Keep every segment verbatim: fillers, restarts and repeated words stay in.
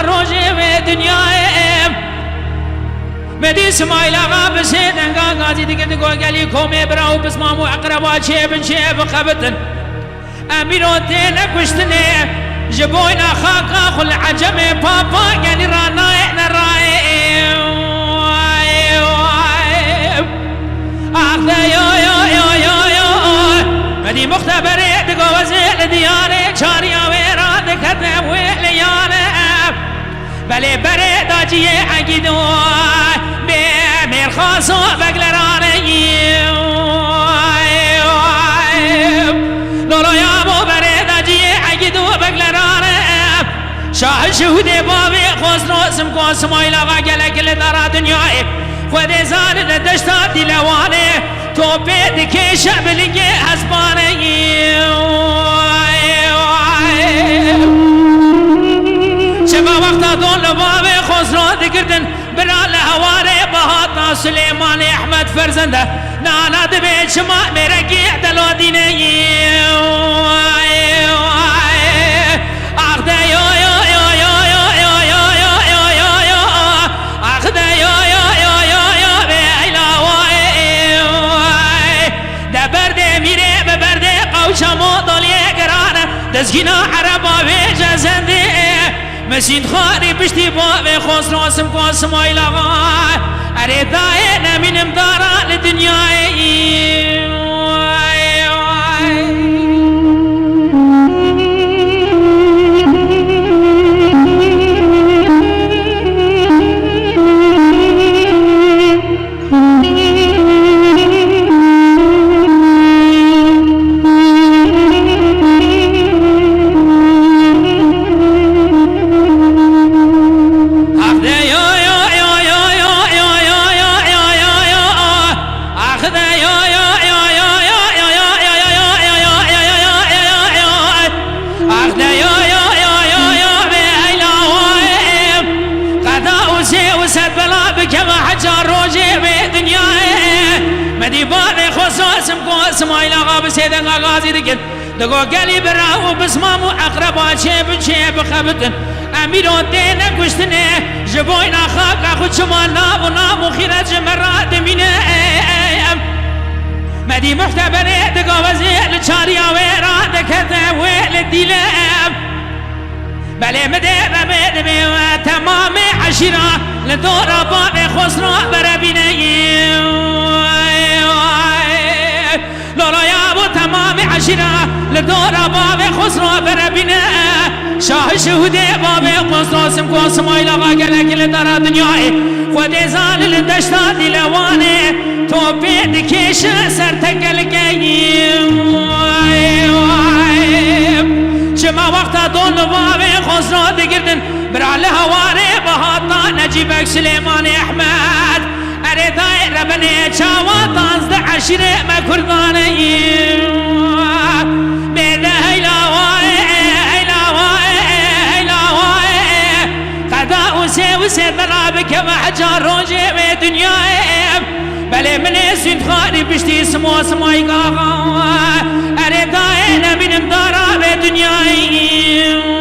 rojê wê dinyayê. Me dî Simayîl Axa bi sê denga gazî dikir, digo gelî komê bira û pismam û eqreba çê bin çê bixebitin. Em îro têne kuştinê, ji boyna xaka xwe li Ecemê papa gelî ranayê nerayê. Ax de yo yo yo yo yo. Medî muxteberê digo ez ê li diyarê, çariya wê radikete wê li yane. Belê berê daciyê egîdo bê mêrxaso beglerane. Loloya bo berê daciyê egîdo beglerane. Şah şihûdê bavê Xosro Simko Simayîl Axa gelek li dara dinyayê. Xwedê zar li deşta Dîlewanê. Topê dikêşe bilingê hespanê. Çima wexta don li bavê Xosro digirtin, bira li hewarê bihata Silêmanê Ehmed Ferzende, nana dibê çima mêrekî delodînê. Ax de yo yo yo yo yo yo yo yo yo yo yo yo. Ax de yo yo yo yo yo bê eyla way. De berdê mîrê bi berdê qewça modoliyê girane. Dizgîna ereba wê cezendê. Mesînd xwarî piştî bavê Xosro Simko Simayîl Axa. Erê dayê nemînim dara li dinyayê. Ax de yo yo yo yo yo yo bê eyla wayê. Qeda û sê û sed bela bikeve heca rojê wê dinyayê. Medî bavê Xosro Simko Simayîl Axa bi sê denga gazî dikin. Digo gelî bira û bismam û eqreba çê bi çê bixebitin. Em îro têne kuştinê, ji boyna xaka xwe çima nav û nam û xîret ji me re dimîne. Medî muhteberê digo ez ê li çariya wê radikete wê li dîle. Belê min dê ve min dibê we temamê eşîra li dora bavê Xosro berebîne. Loloya bo temamê eşîra li dora bavê Xosro berebîne. Şah şihûdê bavê Xosro Simko Simayîl Axa gelek li dara dinyayê. Xwedê zan li deşta Dîlewanê topê dikêşe ser tekelkeyî. Çima wexta don li bavê Xosro digirtin, bira li hewarê bihata Necîbek Silêmanê Ehmed. Erê dayê rebenê çawa tazdeh eşîrê me kurdanê. Bê de heyla wayê, heyla wayê, heyla wayê. Qeda û sê û sê bela bikeve heca rojê wê dinyayê. Belê min ê sûndxarî piştî simo simayî gaxa. Erê dayê nemînim dara vê dinyayê.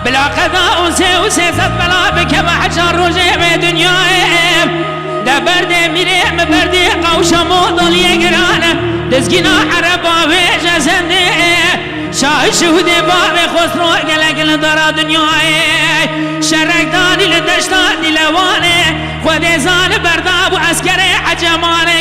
Bila qeda û sê û sê sed bela bikeve heca rojê vê dinyayê. De berdê mîrê mi berdê qewşa modoliyê girane. Dizgîna ereba wê jezendê. Şahî şihûdê bavê Xosro gelek li dara dinyayê. Şerek danî li deşta Dîlewanê. Xwedê zani berda bû eskerê Ecemanê.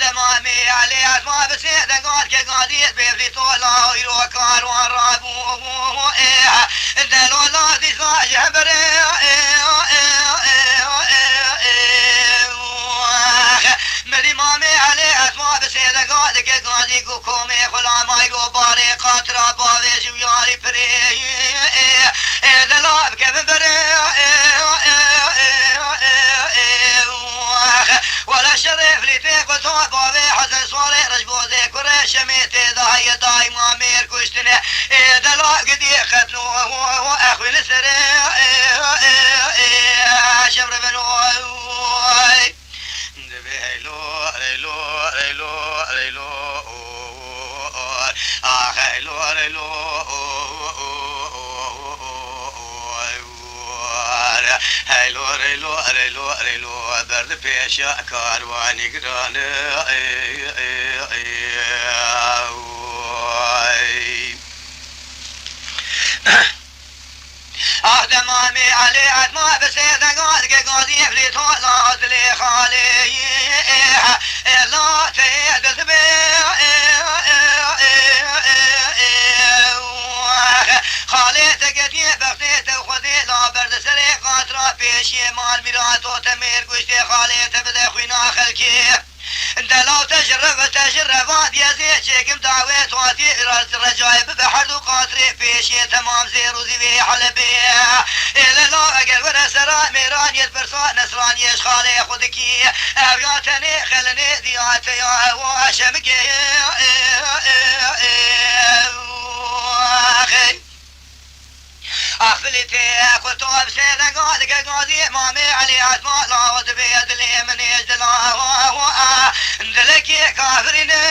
Demamê Elê Esma bi sê dengan ke gazî bêvî tola îro karwan rabû. Ê, delola dîsa ji hemberê, ê, ê, ê, ê, ê, ê, Mirî Mamê Elê Esma bi sê dengan dike gazî ku komê xulamay ro barê qatra bavê ji wiyarî pirê. Ê, ê, dela bike bi berê. Ê, ê, ê, ê, ê, ê, Wala şerê filîtê ku to bavê Hesen Suarê Rejbozê kurê Şemê tê daye daîma mêr kuştine. Ê dela gidî qetlo exwî li serê. Ê, ê, ê, şevre beno. Divê heylo, heylo, heylo, heylo. Ax, heylo, heylo. Heylo, reylo, reylo, reylo, berdi pêşa karwanî giran. Ey, ey, ey, ey, oy. Ah, demamê Elê Etma bi sê dengan dike gazî evlê tola dilê xalê. Ê, ê, la tê dil dibê. Ê, ê, ê, ê, ê, Xalê te ketiye bextê te xwedê la berde serê qatra pêşiyê mal mîrato te mêr goştê xalê te bide xwîna xelkê. Delaw te ji rev, te ji reva diyezê çêkim dawê tuatî recayê bibe her du qatrê pêşiyê temam zêr û zîvê Helebê. Ê lelo eger were sera mêran yê pirsa nesraniyê ji xalê xwe dikî. Ev ya tenê xelinê diya te ya ewa şemikê. Axê. Axilî tê ku to bi sê denga dike gazî Mamê Elî Esma lawa dibê dilê min ê ji dila wa wa. Dilekê kafirîne.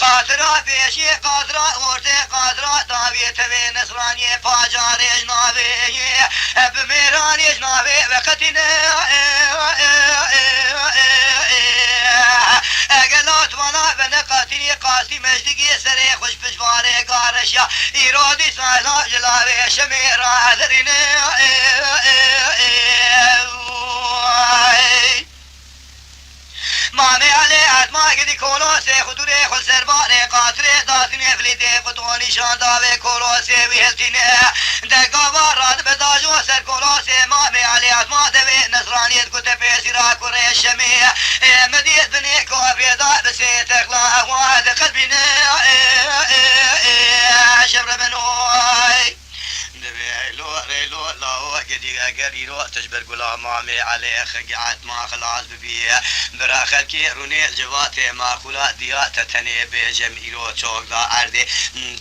Qatira pêşî, qatira ortê, qatira dawî tevê nesraniyê pacarê ji navê. Bi mêranê ji navê veqetîne. Eger lat wana veneqetînî qasî mecdîgî serê xwe ji pişvarê gareşiya. Îro dîsa lav ji lavê şemê radirîne. Mamê Elê Etma gidî kolosê xwe durê xwe serbarê qatirê datinê filîtê xwe to nîşan davê kolosê wî hiltîne. De gava radibe dajo ser kolosê Mamê Elê Etma devê nesraniyê dikute pêsîra kurê şemê. Ê min dît binê kafê da bi sê texla ewa diqilbîne. Ê, ê, ê, şevre min oy. Divê heylo, reylo, lawo, gedî eger îro tu ji ber gula Mamê Elê Xigî Etma xilas bibî. Bira xelkê rûnê li civatê maqûla diya te tenê bêje min îro çok da erdê.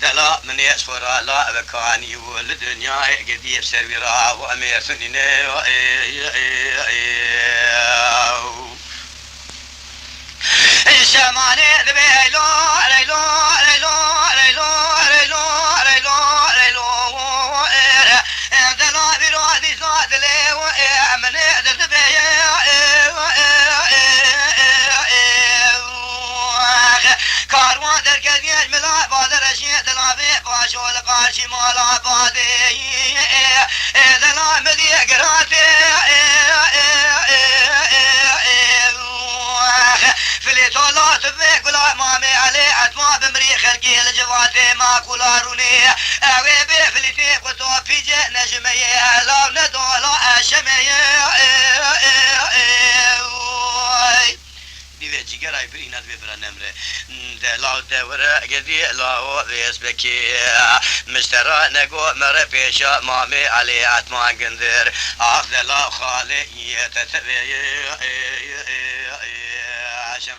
Dela min ê ji xwe ra la vekanî û li dinyayê gedî bi ser wî ra û em ê tunîne. Şemanê dibê eylo, eylo, eylo, eylo, eylo, eylo, eylo, ê, ê, dela vîra dîsa dilê û ê, min ê dil dibê, ê, ê, ê, ê, ê, ê, karwan derketiye ji mila badereşê dilavê paşo li qarşî mala badê, ê, ê, dela min dê giratê, ê, ê, ê, ê, ê, ê, Filê tola tu bê gula Mamê Elê Etma bimirî xelkê li civatê maqûla rûnê. Ew ê bê filîtê xwe to pîce nejimeyê lav ne dola eşemeyê. Divê cîgeray birîna divê bira nemre. De law de were gedî lawo vês bekê. Miştera nego mere pêşa Mamê Elê Etma gindir. Ax de law xalê yê te tevê. Eşem